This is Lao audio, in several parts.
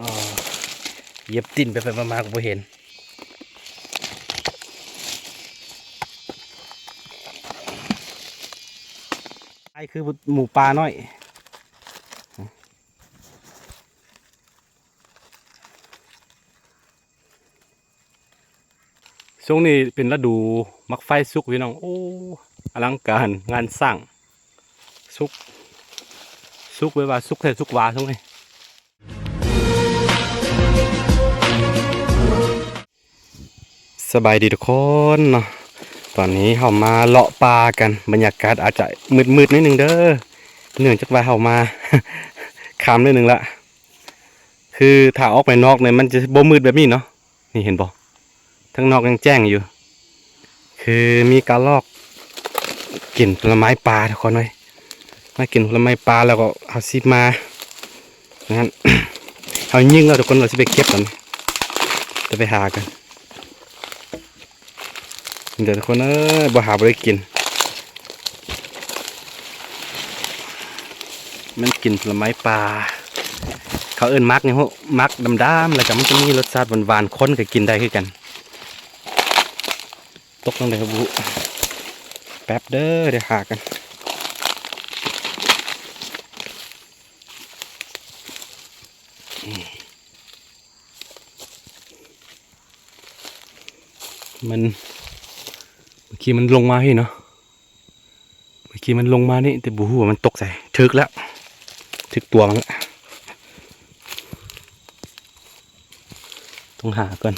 ອໍ ຢຽບຕີນໄປໆມາໆກໍບໍ່ເຫັນ. ອ້າຍຄືໝູປ່ານ້ອຍ. ຊ່ວງນີ້ເປັນລະດູໝາກໄຟສຸກພີ່ນ້ອງ. ໂອ້ ອະລັງການງານສ້າງ ສຸກ ສຸກແບບວ່າສຸກແທ້ສຸກຫວາຊ່ວງນີ້. ສະບາຍດີທຸກຄົນເນາະ, ຕອນນີ້ເຮົາມາເລາະປ່າກັນ, ບັນຍາກາດອາດຈະມືດໆໜ້ອຍໜຶ່ງເດີ ເນື່ອງຈາກວ່າເຮົາມາຄ່ຳໜ້ອຍໜຶ່ງລະ. ຄືຖ້າອອກໄປນອກນີ້ມັນຈະບໍ່ມືດແບບນີ້ເນາະ. ນີ້ເຫັນບໍ່? ທາງນອກຍັງແຈ້ງຢູ່. ຄືມີກະລອກກິນຜົນລະໄມ້ປ່າທຸກຄົນເອີຍ. ມາກິນຜົນລະໄມ້ປ່າແລ້ວກໍເຮົາຊິມາ ນັ້ນ ເຮົາຍິງແລ້ວທຸກຄົນ ເຮົາຊິໄປເກັບມັນ ຈະໄປຫາກັນ. ເດີທຸກຄົນເອີຍ ບໍ່ຫາບໍ່ໄດ້ກິນ. ມັນກິນຜົນລະໄມ້ປ່າ ເຂົາເອີ້ນໝາກຫຍັງ ໝາກດຳໆ ແລ້ວກໍມັນຈະມີລົດຊາດຫວານໆ ຄົນກໍກິນໄດ້ຄືກັນ. ຕົກລົງໄດ້ບໍ່ຮູ້ ແປັບເດີ ດຽວຫາກັນ. ມັນ ເມື່ອກີ້ມັນລົງມາພີ້ເນາະ, ເມື່ອກີ້ມັນລົງມານີ້ ແຕ່ບໍ່ຮູ້ວ່າມັນຕົກໃສ. ຖືກແລ້ວ ຖືກຕົວມັນລະ. ຕ້ອງຫາກ່ອນ.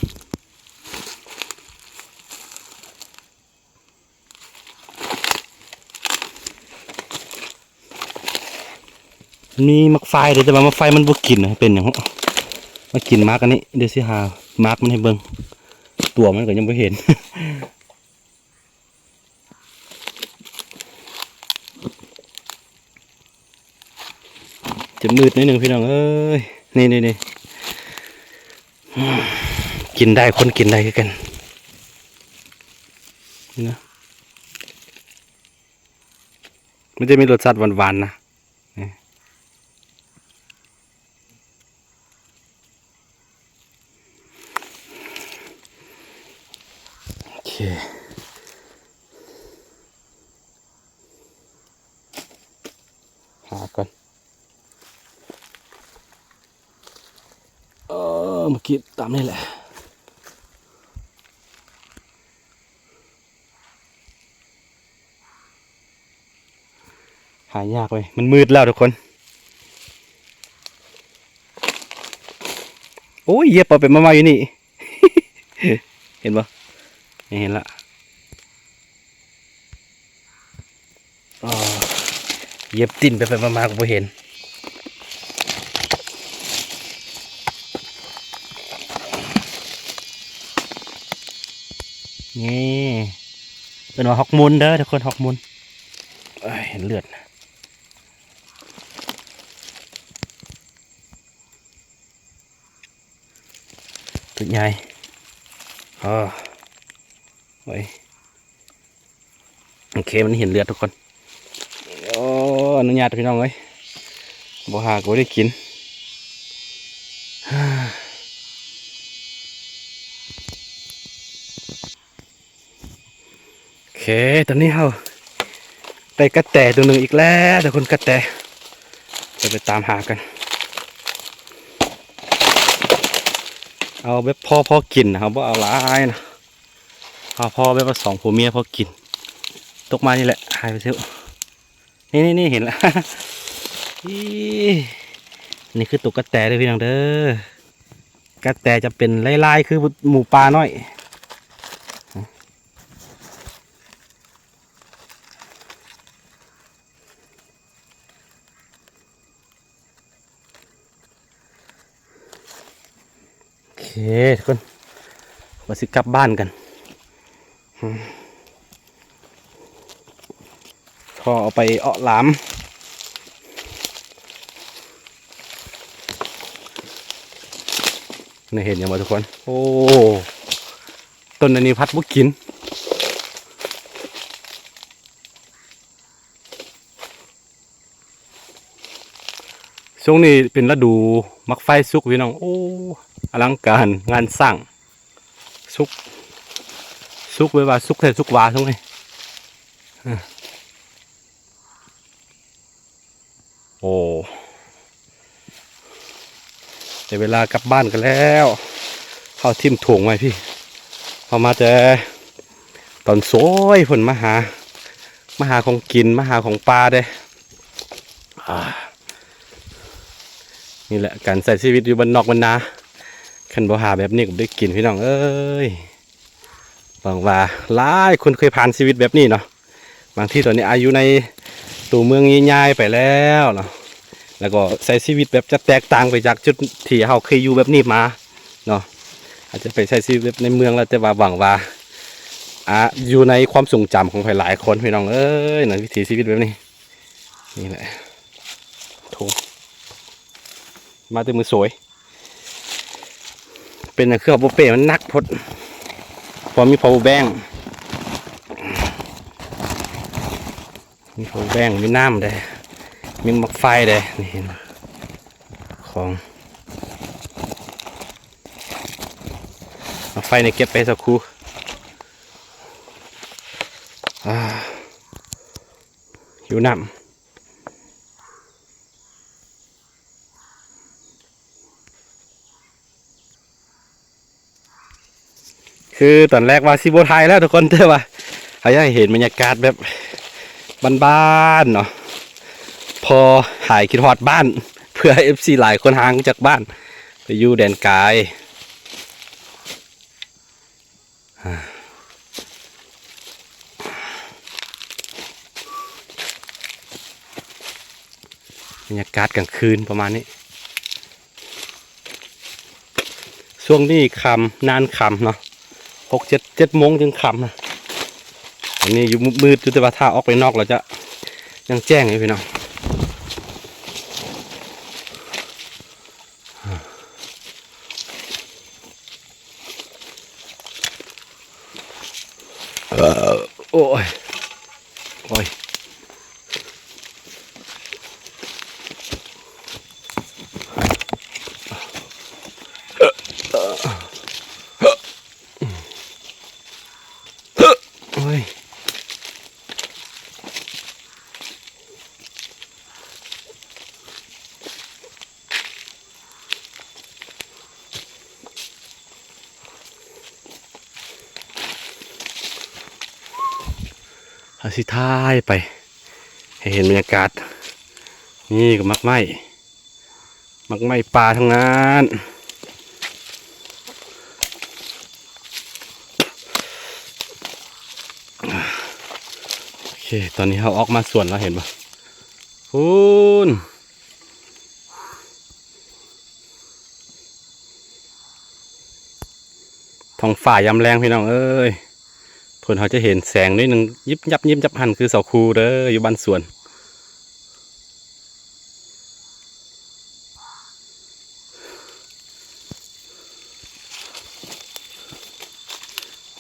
ມີໝາກໄຟເດ້ ແຕ່ວ່າໝາກໄຟມັນບໍ່ກິນນະ ເປັນຫຍັງ ມາກິນໝາກອັນນີ້. ດຽວຊິຫາໝາກມັນໃຫ້ເບິ່ງ ຕົວມັນກໍຍັງບໍ່ເຫັນ. ຈະມືດໜ້ອຍໜຶ່ງພີ່ນ້ອງເອີຍ. ນີ້ໆໆ ກິນໄດ້ ຄົນກິນໄດ້ຄືກັນນະ. ມັນຈະມີລົດຊາດຫວານໆນະ. ໂອເຄ ຫາກ່ອນ. ເອີ ມາກິນຕາມນີ້ແຫຼະ. ຫາຍາກເວີຍ ມັນມືດແລ້ວທຸກຄົນ. ໂອ້ຍ ຢຽບໄປໆມາໆຢູ່ນີ້ ເຫັນບໍ່? ນີ້ເຫັນລະ. ອໍ ຢຽບຕີນໄປໆມາໆກໍບໍ່ເຫັນ. ນີ້ ເອີ້ນວ່າຮອກມູນເດີທຸກຄົນ ຮອກມູນ. ເອີຍ ເຫັນເລືອດ. ໂຕໃຫຍ່. ອໍ ໂອ້ຍ ໂອເຄ ມັນເຫັນເລືອດທຸກຄົນ. ໂອ້ ອະນຸຍາດພີ່ນ້ອງເອີຍ ບໍ່ຫາກໍບໍ່ໄດ້ກິນ. ໂອເຄ ຕອນນີ້ເຮົາໄດ້ກະແຕໂຕໜຶ່ງອີກແລ້ວທຸກຄົນ ກະແຕ. ຈະໄປຕາມຫາກັນ ເອົາແບບພໍ ພໍກິນນະ ເຮົາບໍ່ເອົາຫຼາຍນະ ເອົາພໍແບບວ່າສອງຜົວເມຍພໍກິນ. ຕົກມານີ້ແຫຼະ ຫາຍໄປຊິ. ນີ້ໆໆ ເຫັນລະ. ອີ ນີ້ຄືໂຕກະແຕເດີພີ່ນ້ອງເດີ. ກະແຕຈະເປັນລາຍໆຄືໝູປ່ານ້ອຍ. ໂອເຄທຸກຄົນ ວ່າຊິກັບບ້ານກັນ. ອືມ ຂໍເອົາໄປເອາະຫຼາມ. ນີ້ເຫັນຫຍັງບໍ່ທຸກຄົນ? ໂອ້ ຕົ້ນອັນນີ້ພັດບໍ່ກິນ. ຊ່ວງນີ້ເປັນລະດູໝາກໄຟສຸກພີ່ນ້ອງ. ໂອ້ ອະລັງການງານສ້າງ ສຸກ ສຸກເລີຍວ່າ ສຸກແທ້ສຸກຫວາຊ່ວງນີ້. ໂອ້ ໄດ້ເວລາກັບບ້ານກັນແລ້ວ. ເຮົາຖິ້ມຖົງໄວ້ພີ້ ເຮົາມາແຕ່ຕອນສວຍພຸ້ນ ມາຫາ ມາຫາຂອງກິນ ມາຫາຂອງປ່າເດ້. ອ່າ ນີ້ແຫຼະການໃຊ້ຊີວິດຢູ່ບ້ານນອກບ້ານນາ ຄັນບໍ່ຫາແບບນີ້ກໍບໍ່ໄດ້ກິນພີ່ນ້ອງເອີຍ. ຫວັງວ່າຫຼາຍຄົນເຄີຍຜ່ານຊີວິດແບບນີ້ເນາະ. ບາງທີຕອນນີ້ອາ ຢູ່ໃນຕົວເມືອງຍ້າຍໄປແລ້ວເນາະ ແລ້ວກໍໃຊ້ຊີວິດແບບຈະແຕກຕ່າງໄປຈາກຈຸດທີ່ເຮົາເຄີຍຢູ່ແບບນີ້ມາເນາະ. ອາດຈະໄປໃຊ້ຊີວິດແບບໃນເມືອງແລ້ວ ແຕ່ວ່າຫວັງວ່າ ອາ ຢູ່ໃນຄວາມຊົງຈຳຂອງໃຜຫຼາຍຄົນພີ່ນ້ອງເອີຍ ໃນວິຖີຊີວິດແບບນີ້. ນີ້ແຫຼະ ໂຖ ມາແຕ່ມື້ສວຍ. ເປັນຫຍັງຄືເອົາບໍ່ເປ້ ມັນໜັກໂພດ. ພໍມີ power bank ມີ power bank ມີນ້ຳເດ້ ມີໝາກໄຟເດ້. ນີ້ເຫັນບໍ່ ຂອງ ໝາກໄຟນີ້ເກັບໄປໃຫ້ສາວຄູ. ອ່າ ຫິວນ້ຳ. ຄືຕອນແລກວ່າຊິບໍ່ຖ່າຍແລ້ວທຸກຄົນ ແຕ່ວ່າເຮົາຢາກໃຫ້ເຫັນບັນຍາກາດແບບບ້ານໆເນາະ ພໍຫາຍຄິດຮອດບ້ານ ເພື່ອເອັຟຊີຫຼາຍຄົນຫ່າງຈາກບ້ານ ໄປຢູ່ແດນໄກ. ອ່າ ບັນຍາກາດກາງຄືນປະມານນີ້. ຊ່ວງນີ້ຄ່ຳ ນານຄ່ຳເນາະ ຫົກ ເຈັດ ເຈັດໂມງຈຶ່ງຄ່ຳນະ. ຕອນນີ້ຢູ່ມືດໆຢູ່ ແຕ່ວ່າຖ້າອອກໄປນອກແລ້ວຈະຍັງແຈ້ງຢູ່ພີ່ນ້ອງ. ໂອ້ຍ ໂອ້ຍ ໂອ້ຍ. ເຮົາຊິຖ່າຍໄປໃຫ້ເຫັນບັນຍາກາດ. ນີ້ກໍໝາກໄມ້ ໝາກໄມ້ປ່າທັງນັ້ນ. ໂອເຄ ຕອນນີ້ເຮົາອອກມາສວນແລ້ວ ເຫັນບໍ່? ພຸ້ນ ທ້ອງຟ້າຍາມແລງພີ່ນ້ອງເອີຍ ເພິ່ນ ເຮົາຈະເຫັນແສງໜ້ອຍໜຶ່ງ ຍິບຍັບ ຍິບຍັບ ຫັ້ນຄືສາວຄູເດີ ຢູ່ບ້ານສວນ.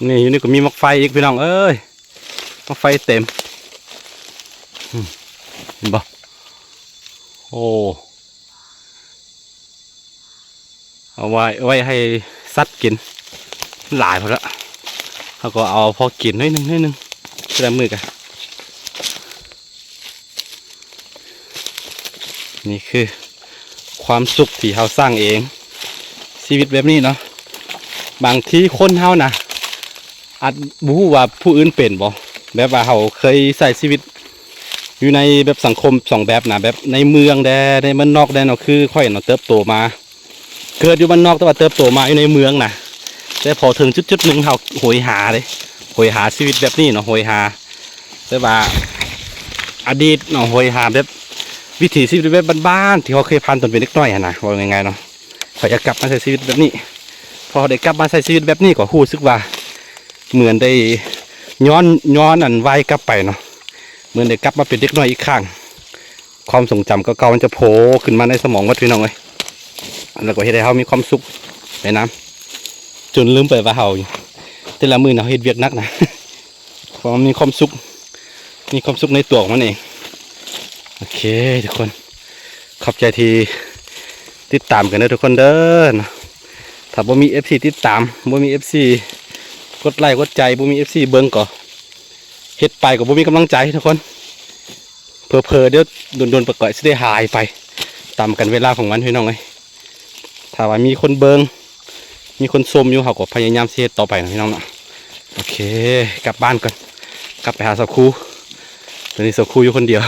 ນີ້ ຢູ່ນີ້ກໍມີໝາກໄຟອີກ ພີ່ນ້ອງເອີຍ ໝາກໄຟເຕັມ. ອືມ ເຫັນບໍ່? ໂອ້ ເອົາໄວ້ ໄວ້ໃຫ້ສັດກິນ ຫຼາຍໂພດລະ ເຮົາກໍເອົາພໍກິນໜ້ອຍໜຶ່ງ ໜ້ອຍໜຶ່ງ ແຕ່ລະມື້ກະ. ນີ້ຄືຄວາມສຸກທີ່ເຮົາສ້າງເອງ ຊີວິດແບບນີ້ເນາະ. ບາງທີຄົນເຮົານະ ອາດບໍ່ຮູ້ວ່າຜູ້ອື່ນເປັນບໍ່ ແບບວ່າເຮົາເຄີຍໃຊ້ຊີວິດຢູ່ໃນແບບສັງຄົມສອງແບບນະ ແບບໃນເມືອງແດ່ ໃນບ້ານນອກແດ່ເນາະ. ຄືຂ້ອຍເນາະ ເຕີບໂຕມາ ເກີດຢູ່ບ້ານນອກ ແຕ່ວ່າເຕີບໂຕມາຢູ່ໃນເມືອງນະ ແຕ່ພໍເຖິງຈຸດໆໜຶ່ງ ເຮົາໂຫຍຫາເດ້ ໂຫຍຫາຊີວິດແບບນີ້ເນາະ ໂຫຍຫາ ແບບວ່າອະດີດເນາະ ໂຫຍຫາແບບວິຖີຊີວິດແບບບ້ານໆ ທີ່ເຮົາເຄີຍຜ່ານຕອນເປັນເດັກນ້ອຍຫັ້ນນະ ເວົ້າງ່າຍໆເນາະ. ຂ້ອຍຢາກກັບມາໃຊ້ຊີວິດແບບນີ້ ພໍເຮົາໄດ້ກັບມາໃຊ້ຊີວິດແບບນີ້ ກໍຮູ້ສຶກວ່າເໝືອນໄດ້ຍ້ອນ ຍ້ອນອັນໄວກັບໄປເນາະ ເໝືອນໄດ້ກັບມາເປັນເດັກນ້ອຍອີກຄັ້ງ. ຄວາມຊົງຈຳເກົ່າໆມັນຈະໂຜຂຶ້ນມາໃນສະໝອງໝົດ ພີ່ນ້ອງເອີຍ ແລ້ວກໍເຮັດໃຫ້ເຮົາມີຄວາມສຸກໄປນຳ ຈົນລືມໄປວ່າເຮົາ ແຕ່ລະມື້ນະ ເຮົາເຮັດວຽກໜັກນະ ເພາະມັນມີຄວາມສຸກ ມີຄວາມສຸກໃນຕົວຂອງມັນເອງ. ໂອເຄ ທຸກຄົນ ຂອບໃຈທີ່ຕິດຕາມກັນເດີທຸກຄົນເດີເນາະ. ຖ້າບໍ່ມີເອັຟຊີຕິດຕາມ ບໍ່ມີເອັຟຊີກົດໄລກົດໃຈ ບໍ່ມີເອັຟຊີເບິ່ງກໍ ເຮັດໄປກໍບໍ່ມີກຳລັງໃຈທຸກຄົນ. ເຜີໆ ດຽວດົນໆ ປະກອຍຊິໄດ້ຫາຍໄປຕາມການເວລາຂອງມັນ ພີ່ນ້ອງເອີຍ. ຖ້າວ່າມີຄົນເບິ່ງ ມີຄົນຊົມຢູ່ ເຮົາກໍພະຍາຍາມຊິເຮັດຕໍ່ໄປເນາະ ພີ່ນ້ອງເນາະ. ໂອເຄ ກັບບ້ານກ່ອນ ກັບໄປຫາສາວຄູ. ຕອນນີ້ສາວຄູຢູ່ຄົນດຽວ